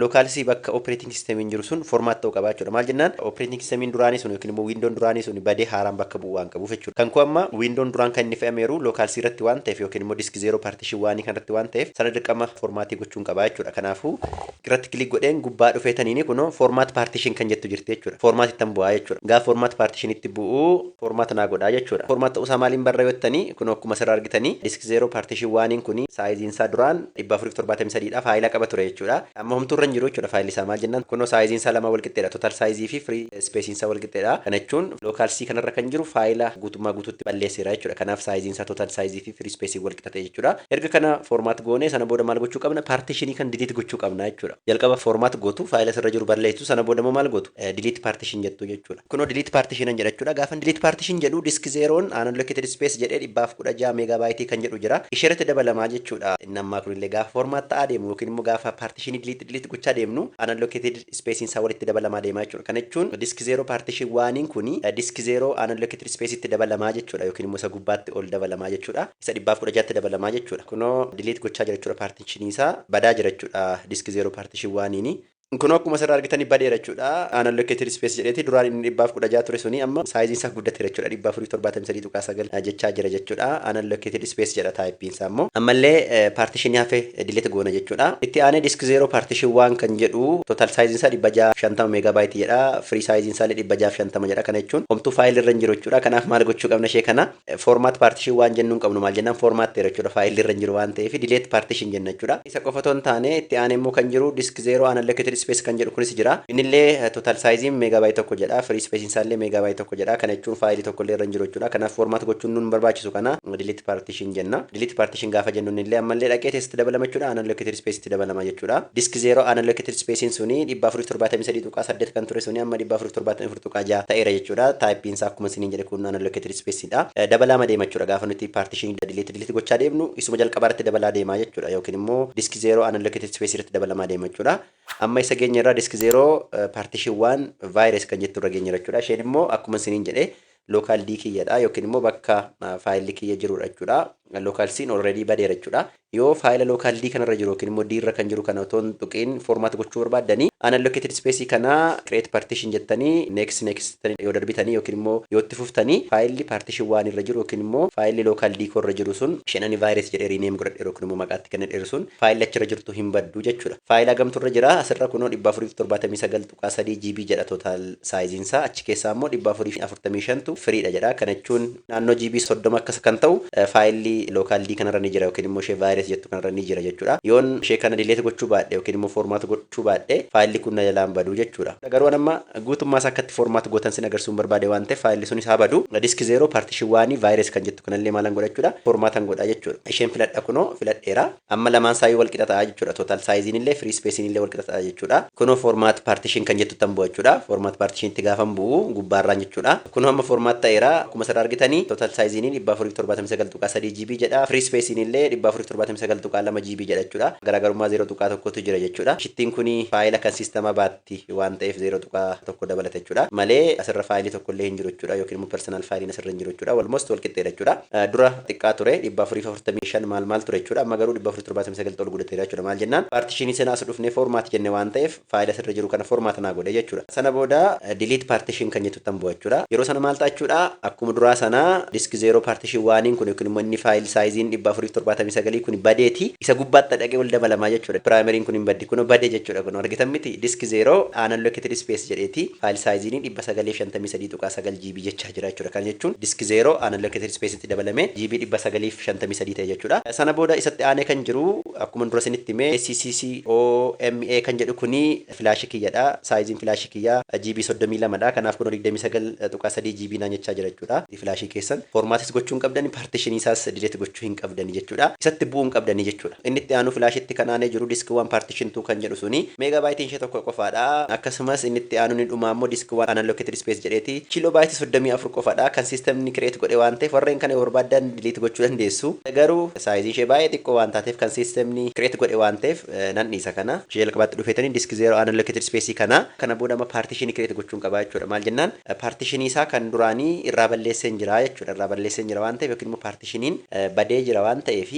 local C bakka operating systemiin jiru sun format ta'uu qaba jechuudha. Maal jennaan, operating systemiin duraanii sun yookiin immoo Windown duraanii sun badee haaraan bakka bu'uu waan qabuuf jechuudha. Kan koo amma Windown duraan kan inni fe'ameeru local C irratti waan ta'eef, yookiin immoo disk 0 partition 1 kan irratti waan ta'eef, sana dirqama formatii gochuun qaba jechuudha. Kanaafuu irratti click godheen gubbaa dhufeetaniini kunoo format partition kan jettu jirti jechuudha. Format ittan bu'aa jechuudha. Gaafa format partition itti bu'uu format naa godhaa jechuudha. Format ta'uusaa maaliin barra yottanii, kunoo akkuma asirraa argitanii disk 0 partition 1 kuni sizeiin isaa duraan 473 dha, faayila qaba ture jechuudha. Amma homtuu irra hin jiru jechuudha faayilli isaa. Maal jennaan, kunoo sizeiin isaa lama wal qixxeedha. Total size fi free spaceiin isaa wal qixxeedha. Kana jechuun local C kanarra kan jiru faayila guutummaa guutuutti balleesseera jechuudha. Kanaaf sizeiin isaa total size fi free space wal qixa ta'e jechuudha. Erga kana format goone, sana booda maal gochuu qabna? Partitionii kan delete gochuu qabna jechuudha. Jalqaba format gootu, faayila sirra jiru balleessu, sana booda immoo maal gootu? Delete partition jettu jechuudha. Kunoo delete partition jedha jechuudha. Gaafa delete partition jedhu disk zeroon unallocated space jedhee 116 megabyte kan jedhu jira. Ishee irratti dabalamaa jechuudha. Inni ammaa kunillee gaafa format ta'aa deemu yookiin immoo gaafa partitionii delete delete gochaa deemnu unallocated space isaa walitti dabalamaa deemaa jechuudha. Kana jechuun disk zero partition oneiin kuni disk zero unallocated space itti dabalamaa jechuudha, yookiin immoo isa gubbaatti ol dabalamaa jechuudha. Isa 116tti dabalamaa jechuudha. Kunoo delete gochaa jira jechuudha, partitionii isaa badaa jira jechuudha disk zero partition oneiini. Kun akkuma asirraa argitanii badeera jechuudha. Unallocated space jedheeti duraan inni 116 ture suni amma sizeiin isaa guddateera jechuudha. 473.9 jechaa jira jechuudha. Unallocated space jedha typeiin isaa immoo. Ammallee partitionii hafe delete goona jechuudha. Itti aanee disk zero partition 1 kan jedhu total sizeiin isaa 650 megabyte jedha. Free sizeiin isaa 650 jedha. Kana jechuun homtuu faayilii irra hin jiru jechuudha. Kanaaf maal gochuu qabna? Ishee kana format partition 1 jennuu hin qabnu. Maal jennaan, format ta'eera jechuudha. Faayilii irra hin jiru waan ta'eef delete partition jenna jechuudha. Isa qofa otoo hin taane, itti aanee immoo kan jiru disk zero unallocated space kan jedhu kunis jira. Innillee total sizeiin megabyte 1 jedha. Free space isaallee megabyte 1 jedha. Kana jechuun faayilii tokko illee irra hin jiru jechuudha. Kanaaf format gochuun nun barbaachisu, kana delete partition jenna. Delete partition gaafa jennu illee ammallee dhaqee teessatti dabalama jechuudha. Unallocated space itti dabalama jechuudha. Disk zero unallocated space suni 473.8 kan ture suni amma 474.6 ta'eera jechuudha. Typeiin isaa akkuma isiniin jedhe kun unallocated space dha. Dabalaama deema jechuudha. Gaafa nuti partition delete delete gochaa deemnu isuma jalqabaa irratti dabalaa deemaa jechuudha. Yookiin immoo disk zero unallocated space irratti dabalamaa deema jechuudha. Amma isa keenya irraa disk zero partition 1 virus kan jettu irra geenya jechuudha. Isheen immoo akkuma isiniin jedhe local D kiyyadha, yookiin immoo bakka faayilli kiyya jirudha jechuudha. Local C'n already badeera jechuudha. Yoo faayila local D kanarra jiru yookiin immoo D irra kan jiru kana otoo hin tuqiin format gochuu barbaaddanii, unallocated space kana create partition jettanii next next yoo darbitanii yookiin immoo yoo itti fuftanii, faayilli partition 1 irra jiru yookiin immoo faayilli local D irra jiru sun, isheen ani virus jedhee rename godhadhe yookiin immoo maqaatti kan dheeru sun, faayilli achirra jirtu hin baddu jechuudha. Faayila gamtu irra jira? Asirra kunoo 479.3 GB jedha total sizeiin isaa. Achi keessaa immoo 445tu freedha jedha. Kana jechuun naannoo GB 30 akkas kan ta'u faayilli Local D kanarra ni jira yookiin immoo ishee virus jettu kanarra ni jira jechuudha. Yoon ishee kana delete gochuu baadhe yookiin immoo format gochuu baadhe, faayilli kun na jalaan baduu jechuudha. Garuu amma guutummaa isaa akkatti format gootan sin agarsiisuun barbaade waan ta'eef, faayilli sunis haa badu. Disk 0 partition 1 virus kan jettu kanallee maalan godha jechuudha? Formatan godha jechuudha. Isheen filadha, kunoo filadheera. Amma lamaan saayii wal qixa ta'a jechuudha. Total sizeiin illee free spaceiin illee wal qixa ta'a jechuudha. Kunoo format partition kan jettu tan bu'a jechuudha. Format partition itti gaafan bu'u gubbaarraan jechuudha. Kunoo amma format ta'eera. Akkuma asirraa argitanii, total sizeiin 479.3 GB jedha. Free spaceiin illee 479.2 GB jedha jechuudha. Garaagarummaa 0.1tu jira jechuudha. Shittiin kuni faayila kan siistama baatti waan ta'eef 0.1 dabalata jechuudha. Malee asirra faayilii tokko illee hin jiru jechuudha. Yookiin immoo personal faayiliin asirra hin jiru jechuudha. Almost wal qixxeedha jechuudha. Dura xiqqaa ture, 445 maal maal ture jechuudha. Amma garuu 479 ol guddateera jechuudha. Maal jennaan, partitionii sana as dhufnee format jenne waan ta'eef, faayila asirra jiru kana format naa godhe jechuudha. Sana booda delete partition kan jettu tan bu'a jechuudha. Yeroo sana maal ta'a jechuudha? Akkuma duraa sana disk 0 partition oneiin kun yookiin immoo inni file sizeiin 479 kun badeeti isa gubbaatti dhaqee wal dabalamaa jechuudha. Primaryn kun hin baddi, kun bade jechuudha. Kun argitan miti, disk 0 unallocated space jedheeti file sizeiin 953.9 GB jechaa jira jechuudha. Kana jechuun disk 0 unallocated space itti dabalame GB 953 ta'e jechuudha. Sana booda isatti aanee kan jiru, akkuma dura isinitti hime, SCCOMA kan jedhu kuni filaashii kiyyadha. Sizeiin filaashii kiyyaa GB 32dha. Kanaaf kun 29.3 GB naan jechaa jira jechuudha. Filaashii keessan formatis gochuu hin qabdani, partitionii isaas delete gochuu hin qabdani jechuudha. Isatti bu'uu hin qabdani jechuudha. Inni itti aanu filaashitti kan aanee jiru disk 1 partition 2 kan jedhu suni megabyteiin ishee tokko qofaadha. Akkasumas inni itti aanu ni dhumaa immoo disk 1 unallocated space jedheeti kilobyteii 34 qofadha. Kan systemni create godhe waan ta'eef, warreen kana yoo barbaaddan delete gochuu dandeessu. Garuu sizeiin ishee baay'ee xiqqoo waan taateef, kan systemni create godhe waan ta'eef, nan dhiisa kana. Ishee jalqabaatti dhufeetanii disk 0 unallocated space kana booda amma partitionii create gochuun qabaa jechuudha. Maal jennaan, partitionii isaa kan duraanii irraa balleesseen jira jechuudha. Irraa balleesseen jira waan ta'eef yookiin immoo partitioniin badee jira waan ta'eef,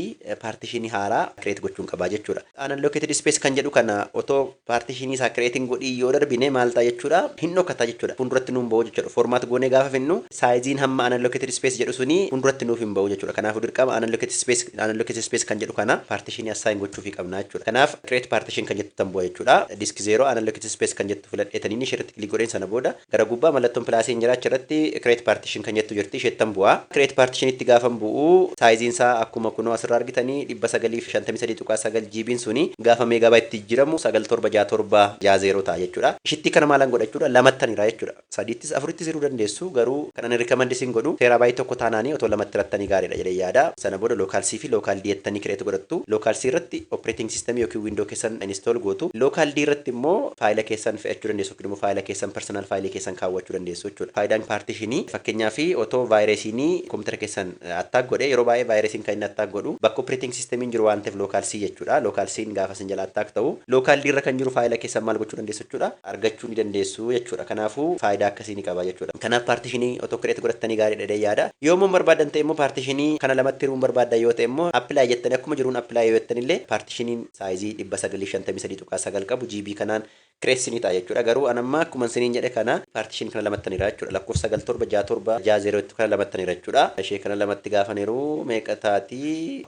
partitionii haaraa create gochuun qabaa jechuudha. Unallocated space kan jedhu kana otoo partitionii isaa creating godhii yoo darbine maal ta'a jechuudha? Hin dhokata jechuudha. Fuulduratti nuun ba'u jechuudha. Format goonee gaafa finnu sizeiin hamma unallocated space jedhu suni fuulduratti nuuf hin ba'u jechuudha. Kanaafuu dirqama unallocated space kan jedhu kana partitionii assign gochuufii qabna jechuudha. Kanaaf create partition kan jettu tan bu'a jechuudha. Disk 0 unallocated space kan jettu filadheetanii ishee click godheen. Sana booda gara gubbaa mallattoon plusiin jira, achirratti create partition kan jettu jirti, isheettan bu'a. Create partition itti gaafan bu'u sizeiin isaa akkuma kunoo asirraa argitanii 953.9 GB'n suni gaafa megabyte jijjiiramu 976760 ta'a jechuudha. Ishitti kana maalan godha jechuudha? Lamattanidha jechuudha. Sadiittis afurittis hiruu dandeessu, garuu kan ani recommend isin godhu terabyte 1 taanaanii otoo lamatti hirattanii gaariidha jedhee yaada. Sana booda local C fi local D jettanii create godhattu. Local C irratti operating system yookiin window keessan install gootu. Local D irratti immoo faayila keessan fe'achuu dandeessu yookiin immoo faayila keessan, personal faayilii keessan kaawwachuu dandeessu jechuudha. Faayidaan partitionii, fakkeenyaa fi otoo vaayirasiinii kompiitara keessan attack godhe, yeroo baay'ee vaayirasiin kan inni attack godhu bakka operating systemiin jiru waan ta'eef local C jechuudha. Local C gaafa isin jala attack ta'u, local D irra kan jiru faayila keessan maal gochuu dandeessu jechuudha? Argachuu ni dandeessu jechuudha. Kanaafuu faayidaa akkasii ni qaba jechuudha. Kanaaf partitionii otoo create godhattanii gaariidha jedhee yaada. Yoo immoo barbaadan ta'e immoo, partitionii kana lamatti hiruun barbaaddan yoo ta'e immoo, apply jettanii akkuma jiruun apply yoo jettan illee partitioniin sizeii 953.9 qabu GB kanaan create ni ta'a jechuudha. Garuu anamma akkuma isiniin jedhe kana partition kana lamattanidha jechuudha. Lakkoofsa 976760 kana lamattanidha jechuudha. Ishee kana lamatti gaafaniiru meeqa taati?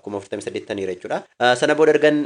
48,000 jechuudha. Sana booda ergan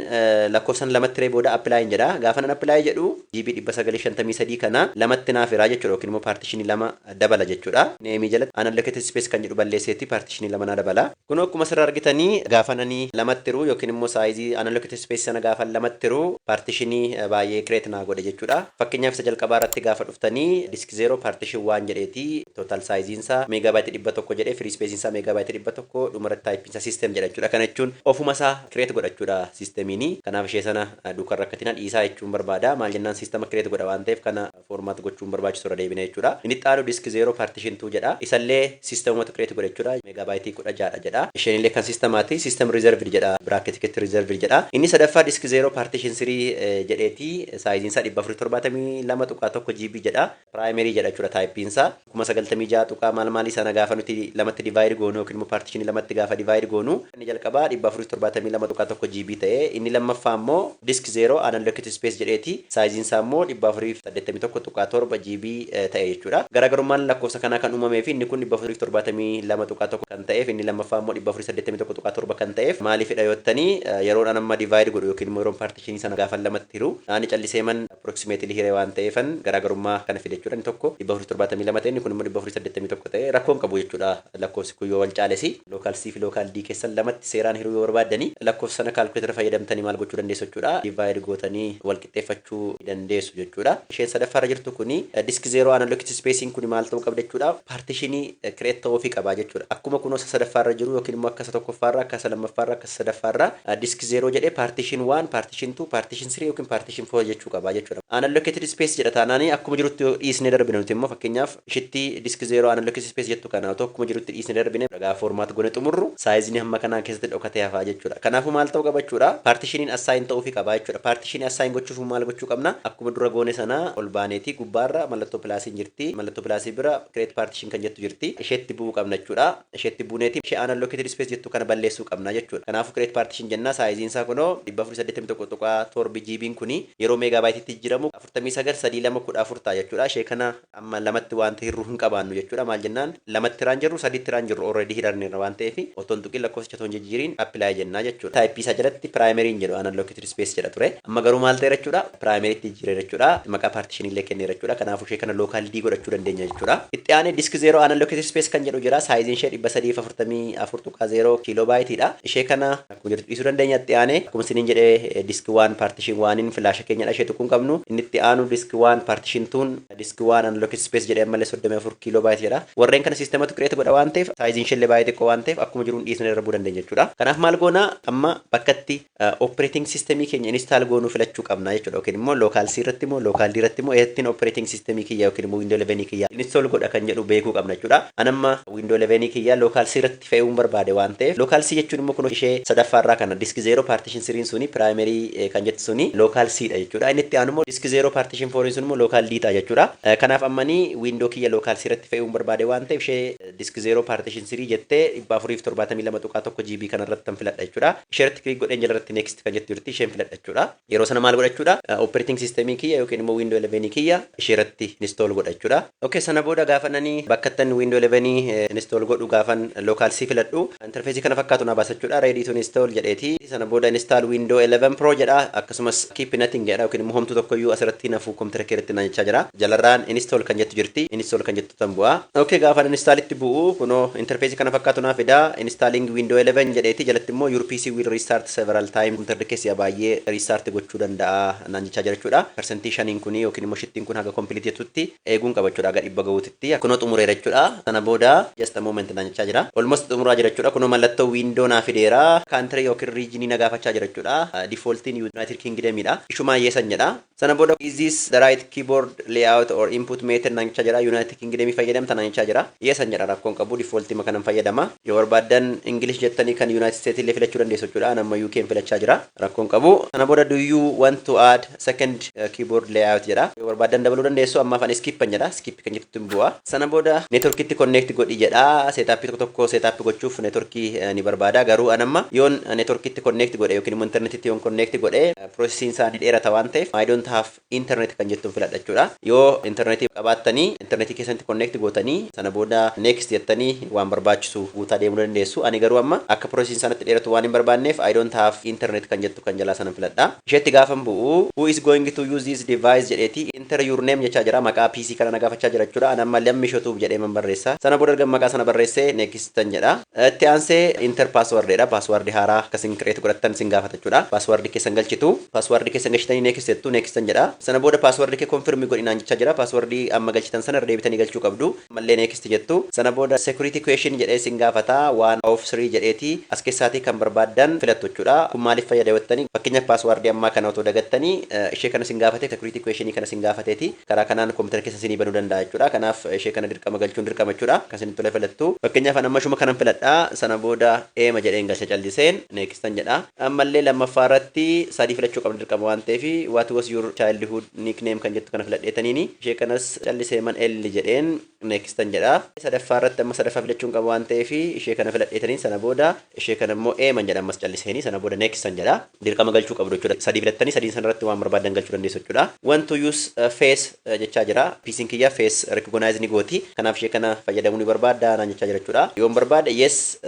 lakkoofsan lamatti ree booda apply jedha. Gaafa nan apply jedhu GB 953 kana lamatti naaf hiraa jechuudha. Yookiin immoo partitionii lama dabala jechuudha. Nameii jalatti unallocated space kan jedhu balleesseetti partitionii lama naa dabala. Kun akkuma asirraa argitanii, gaafa nani lamatti hiruu yookiin immoo sizeii unallocated space sana gaafa lamatti hiruu, partitionii baay'ee create naa godhe jechuudha. Fakkeenyaaf isa jalqabaa irratti gaafa dhuftanii disk 0 partition 1 jedheeti total sizeiin isaa megabyteii 100 jedhee, free spaceiin isaa megabyteii 100, dhumarratti typeiin isaa system jedha jechuudha. Kana jechuun ofuma isaa create godha jechuudha systemiini. Kanaaf ishee sana duukaa rakkatina dhiisaa jechuun barbaada. Maal jennaan, systema create godha waan ta'eef kana format gochuun barbaachisu irra deebine jechuudha. Inni itti aanu disk 0 partition 2 jedha. Isallee systemumatu create godha jechuudha. Megabyteii 16dha jedha. Isheen illee kan systemaati. System reserved jedha. Bracketii keessatti reserved jedha. Inni sadaffaa disk 0 partition 3 jedheeti sizeiin isaa 472.1 GB jedha. Primary jedha jechuudha typeiin isaa. 96,000 tuqaa maal maalii sana gaafa nuti lamatti divide goonu yookiin immoo partitionii lamatti gaafa divide goonu, inni jalqabaa 472.1 GB ta'ee, inni lammaffaa immoo disk 0 unallocated space jedheeti sizeiin isaa immoo 481. 481.7 GB ta'e jechuudha. Garaagarummaan lakkoofsa kanaa kan uumamee fi inni kun 472.1 kan ta'eef, inni lammaffaa immoo 481.7 kan ta'eef maaliifidha yoottanii, yeroodhaan amma divide godhu yookiin immoo yeroon partitionii sana gaafa lamatti hiru ani calliseeman approximately hiree waan ta'eefan garaagarummaa kana fide jechuudha. Inni tokko 472 ta'e, inni kun immoo 481 ta'e. Rakkoon qabu jechuudha lakkoofsi kun yoo wal caalesi. Local C fi local D keessan lamatti seeraan hiruu yoo barbaaddanii, lakkoofsa sana calculator fayyadamtanii maal gochuu dandeessu jechuudha? Divide gootanii wal qixxeeffachuu dandeessu jechuudha. Isheen sadaffaarra jirtu kuni disk 0 unallocated spacing kuni maal ta'uu qabda jechuudha? Partitionii create ta'uufii qabaa jechuudha. Akkuma kunoo isa sadaffaarra jiru yookiin immoo akka isa tokkoffaarra, akka isa lammaffaarra, akka isa sadaffaarra disk 0 jedhee partition 1, partition 2, partition 3 yookiin partition 4 jechuu qabaa jechuudha. Unallocated space jedha taanaani akkuma jirutti yoo dhiisnee darbine, nuti immoo fakkeenyaaf ishitti disk 0 unallocated space jettu kana otoo akkuma jirutti dhiisnee darbine, gaafa format goone xumurru sizeii hamma kanaa keessatti dhokatee hafaa jechuudha. Kanaafuu maal ta'uu qaba jechuudha? Partitioniin assign ta'uufii qabaa jechuudha. Partitionii assign gochuuf maal gochuu qabna? Akkuma dura goone sana ol baaneeti gubbaarra mallattoo plusiin jirti. Mallattoo plusii bira create partition kan jettu jirti. Isheetti bu'uu qabna jechuudha. Isheetti buuneeti ishee unallocated space jettu kana balleessuu qabna jechuudha. Kanaafuu create partition jenna. Sizeiin isaa kunoo 481.7 GB'n kuni yeroo megabyteitti jijjiiramu 49 3 2 14 ta'a jechuudha. Ishee kana amma lamatti wanta hirruu hin qabaannu jechuudha. Maal jennaan, lamatti hiraan jirru, sadiitti hiraan jirru, already hiranneerra waan ta'eef otoo hin tuqin, lakkoofsicha otoo hin jijjiiriin apply jennaa jechuudha. Typeii isaa jalatti primaryn jedhu, unallocated space jedha ture. Amma garuu maal ta'eera jechuudha? Primarytti jijjiireera jechuudha. Maqaa partitionii illee kenneera jechuudha. Kanaafuu ishee kana local D godhachuu dandeenya jechuudha. Itti aanee disk 0 unallocated space kan jedhu jira. Sizeiin ishee 344.0 kilobyteiidha. Ishee kana akkuma jirtu dhiisuu dandeenya. Itti aanee akkuma isiniin jedhee disk 1 partition 1 flasha keenyadha, ishee tuquu hin qabnu. Inni itti aanu disk 1 partition 2, disk 1 unallocated space jedhee ammallee 34 kilobyte jedha. Warreen kana systematu create godha waan ta'eef, sizeiin ishee baay'ee xiqqoo waan ta'eef, akkuma jiruun dhiisnee darbuu dandeenya jechuudha. Kanaaf maal goona? Amma bakkatti operating systemii keenya install goonuu filachuu qabna jechuudha. Yookiin immoo local C irratti immoo local D irratti immoo eettiin operating systemii kiyya yookiin immoo Windows 11 kiyya install godha kan jedhu beekuu qabna jechuudha. An amma Windows 11 kiyya local C irratti fe'uun barbaade waan ta'eef, local C jechuun immoo kun ishee sadaffaarraa kana disk 0 partition 3 suni primary kan jettu suni local C dha jechuudha. Inni itti aanu immoo disk 0 partition 4 sun immoo local D ta'a jechuudha. Kanaaf ammanii Windows kiyya local C irratti fe'uun barbaade waan ta'eef, ishee disk 0 partition 3 jettee 472.1 GB kanarratti kan filadha jechuudha. Ishee irratti click godheen jalarratti next kan jettu jirti, isheen filadha jechuudha. Yeroo sana maal godha jechuudha? Operating systemii kiyya yookiin immoo Windows 11 kiyya ishee irratti install godha jechuudha. Okay, sana booda gaafa nani bakka ittan Windows 11 install godhu gaafan local C filadhu, interfaceii kana fakkaatu na baasa jechuudha. Ready to install jedheeti. Sana booda install Windows 11 Pro jedha, akkasumas keep nothing jedha yookiin immoo homtuu tokkoyyuu asirratti nafuu kompiitara kee irratti na jechaa jira. Jalarraan install kan jettu jirti. Install kan jettu tan bu'a. Okay, gaafa install itti bu'u kunoo interfaceii kana fakkaatu naa fida. Installing Windows 11 jedheeti, jalatti immoo your PC will restart several times, kompiitarri keessi baay'ee restart gochuu danda'a naan jechaa jira jechuudha. 5%n kuni yookiin immoo shittiin kun haga complete jettutti eeguun qaba jechuudha, haga 100 gahuutitti. Kunoo xumureera jechuudha. Sana booda just a moment naan jechaa jira. Almost xumuraa jira jechuudha. Kunoo mallattoo window naa fideera. Country yookiin region na gaafachaa jira jechuudha. Defaultiin United Kingdomidha. Ishumaa yeesan jedha. Sana booda is this the right keyboard layout or input method naan jechaa jira. United Kingdom fayyadamta naan jechaa jira. Yeesan jedha, rakkoon qabu, defaultii kanan fayyadama. Yoo barbaaddan English jettanii kan United States illee filachuu dandeessu jechuudha. An amma UK filachaa jira. Rakkoon qabu. Sana booda do you want to add second keyboard layout jedha. Yoo barbaaddan dabaluu dandeessu, ammaaf ani skip jedha. Skip kan jettutti bu'a. Sana booda networkitti connect godhi jedha. Setupii tokko tokko setupii gochuuf networkii ni barbaada. Garuu an amma yoon networkitti connect godhe yookiin immoo internetitti yoon connect godhe, processiin isaa ni dheerata waan ta'eef, I don't have internet kan jettuun filadha jechuudha. Yoo internetii qabaattanii, internetii keessatti connect gootanii, sana booda next jettanii waan barbaachisu guutaa deemuu dandeessu. Ani garuu amma akka processiin sanatti dheeratu waan hin barbaanneef, I don't have internet kan jettu kan jalaa sana filadha. Isheetti gaafan bu'u who is going to use this device jedheeti enter your name jechaa jira. Maqaa PC kana na gaafachaa jira jechuudha. Ani amma Lammii Shotuuf jedhee man barreessa. Sana booda erga maqaa sana barreessee next jedha. Itti aansee enter password jedha. Password haaraa akkasiin create godhattan sin gaafata jechuudha. Password keessan galchitu. Password keessan galchitanii next jettu, next jedha. Sana booda password kee confirm godhinaan jechaa jira. Password amma galchitan sana irra deebitanii galchuu qabdu. Ammallee next jettu. Sana booda security question jedhee sin gaafata. One of three jedheeti as keessaatii kan barbaaddan filattu jechuudha. Kun maaliif fayyada jettanii, fakkeenyaaf password ammaa kana otoo dagattanii, ishee kana sin gaafate, security question kana sin gaafateeti karaa kanaan kompiitara keessa sinii banuu danda'a jechuudha. Kanaaf ishee kana dirqama galchuun dirqama jechuudha. Kan isin tolee filattu. Fakkeenyaaf an amma ishuma kanan filadha. Sana booda eema jedheen galcha, calliseen nextan jedha. Ammallee lammaffaa irratti sadii filachuu qabna dirqama waan ta'eef, what was your childhood nickname kan jettu kana filadheetaniini ishee kanas callisee man L jedheen nextan jedha. Sadaffaa irratti amma sadaffaa filachuun qaba waan ta'eef, ishee kana filadheetaniin sana booda ishee kana immoo eeman jedha, ammas calliseeni sana booda nextan jedha. Dirqama galchuu qabdu jechuudha. Sadii filattanii sadiin sana irratti waan barbaadan galchuu dandeessu jechuudha. Want to use Face jechaa jira. PC'n kiyya face recognize ni gooti. Kanaaf ishee kana fayyadamuu ni barbaadda naan jechaa jira jechuudha. Yoon barbaade, yes,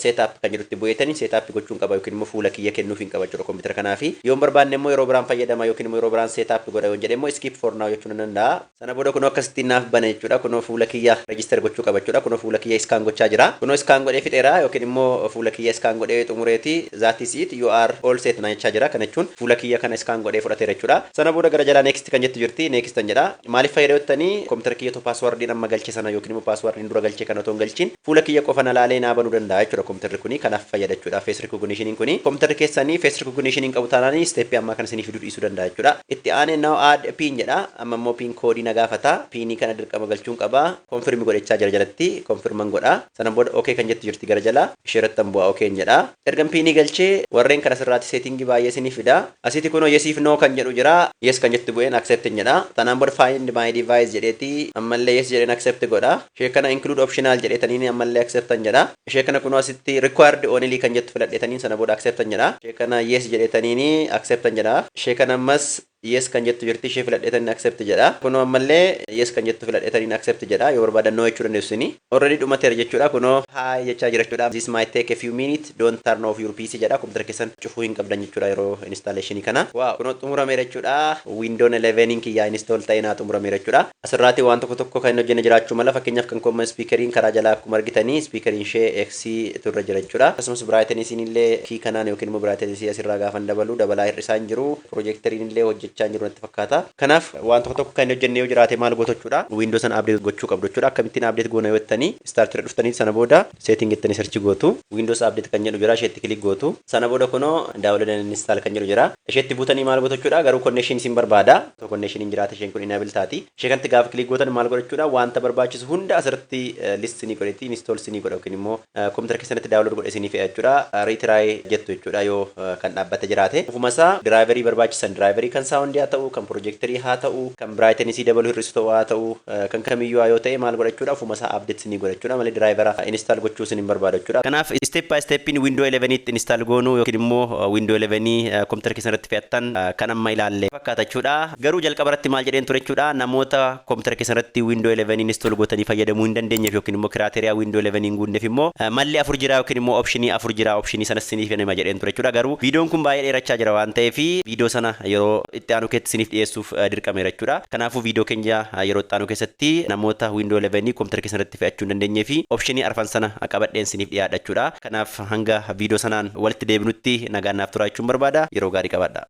setup kan jedhutti bu'eetanii setup gochuun qaba yookiin immoo fuula kiyya kennuuf hin qaba jechuudha kompiitara kanaafi. Yoon barbaanne immoo yeroo biraan fayyadama yookiin immoo yeroo biraan setup godha yoon jedhe immoo, skip for now jechuun ni danda'a. Sana booda kunoo akkasitti naaf bana jechuudha. Kunoo fuula kiyya register gochuu qaba jechuudha. Kunoo fuula kiyya scan gochaa jira. Kunoo scan godhee fixeera yookiin immoo fuula kiyya scan godhee xumureeti, "That is it, you are all set" na jechaa jira. Kana jechuun fuula kiyya kana scan godhee fudhateera jechuudha. Sana booda gara jalaa next kan jettu jirti. Next kan jedha. Maaliif fayyadattanii kompiitara kiyya otoo passwordiin amma galche sana yookiin immoo passwordiin dura galche kana otoo hin galchin fuula kiyya qofa na laalee naa banuu danda'a jechuudha kompiitarri kuni. Kanaaf fayyada jechuudha face recognition kuni. Kompiitarri keessanii face recognition qabu taanaanii step ammaa kana isinii fiduu dhiisuu danda'a jechuudha. Itti aanee "Now add pin" jedha. Amma immoo pin koodii na gaafata. Pinii kana dirqama galchuun qaba. Confirm godhachaa jira jalatti. Confirman godha. Sana booda okay kan jettu jirti gara jala. Ishee irratti bu'aa, okay jedha. Ergan pinii galchee warreen kana sirraatti settingii baay'ee isinii fida. Asitti kunoo yesiif no kan jedhu jira. Yes kan jettu bu'een accept jedha. Sanaan booda "Find my device" jedheeti ammallee yes jedheen accept godha. Ishee kana "Include optional" jedheetaniin ammallee accept jedha. Ishee kana kunoo asitti "Required only" kan jettu filadheetaniin sana booda accept jedha. Ishee kana yes jedheetaniin accept jedha. Ishee kana ammas yes kan jettu jirti, ishee filadheetaniin accept jedha. Kunoo ammallee yes kan jettu filadheetaniin accept jedha. Yoo barbaadan no jechuu dandeessu isinii. Already dhumateera jechuudha. Kunoo hi jechaa jira jechuudha. "This might take a few minutes. Don't turn off your PC" jedha. Kompiitara keessan cufuu hin qabdan jechuudha yeroo installation kana. Wow, kunoo xumurameera jechuudha. Windows 11 kiyyaa install ta'ee naa xumurameera jechuudha. Asirraatti waan tokko tokko kan hin hojjenne jiraachuu mala. Fakkeenyaaf kan common speakeriin karaa jalaa akkuma argitanii speakeriin ishee X turre jira jechuudha. Akkasumas brightnessiin illee key kanaan yookiin immoo brightnessii asirraa gaafan dabalu dabalaa hir'isaa hin jiru. Projectoriin illee hojjechaa hin jiru natti fakkaata. Kanaaf waan tokko tokko kan hin hojjenne yoo jiraate maal gootu jechuudha? Windows sana update gochuu qabdu jechuudha. Akkamittiin update goona yoo jettanii, start irra dhuftanii sana booda setting jettanii search gootu. Windows update kan jedhu jira, isheetti click gootu. Sana booda kunoo download and install kan jedhu jira. Isheetti buutanii maal gootu jechuudha? Garuu connection isin barbaada. Connection hin jiraate isheen kun enable taati. Ishee kanatti gaafa click gootan maal godha jechuudha? Wanta barbaachisu hunda asirratti list ni godhetti install ni godha yookiin immoo kompiitara keessanitti download godhe isinii fe'a jechuudha. Retry jettu jechuudha yoo kan dhaabbate jiraate. Ofuma isaa driverii barbaachisan, driverii kan soundii haa ta'u, kan projectorii haa ta'u, kan brightnessii dabaluu hir'isu ta'u haa ta'u, kan kamiyyuu yoo ta'e maal godha jechuudha? Ofuma isaa update ni godha jechuudha malee drivera install gochuu isin hin barbaadu jechuudha. Kanaaf step by stepin Windows 11 tti install goonuu yookiin immoo Windows 11 kompiitara keessan irratti fe'attan kan amma ilaalle fakkaata jechuudha. Garuu jalqaba irratti maal jedheen ture jechuudha? Namoota kompiitara keessan irratti Windows 11 install gootanii fayyadamuu hin dandeenyeef yookiin immoo criteria Windows 11 hin guunneef immoo malli afur jira yookiin immoo optionii afur jira, optionii sanas isiniif hima jedheen ture jechuudha. Garuu viidiyoon kun baay'ee dheerachaa jira waan ta'eef viidiyoo sana yeroo itti aanu keessatti isiniif dhiyeessuuf dirqameera jechuudha. Kanaafuu viidiyoo keenya yeroo itti aanu keessatti namoota Windows 11 kompiitara keessan irratti fe'achuu hin dandeenyee fi optionii arfan sana qabadheen isiniif dhiyaadha jechuudha. Kanaaf hanga viidiyoo sanaan walitti deebinutti nagaan naaf turaa jechuun barbaada. Yeroo gaarii qabaadha.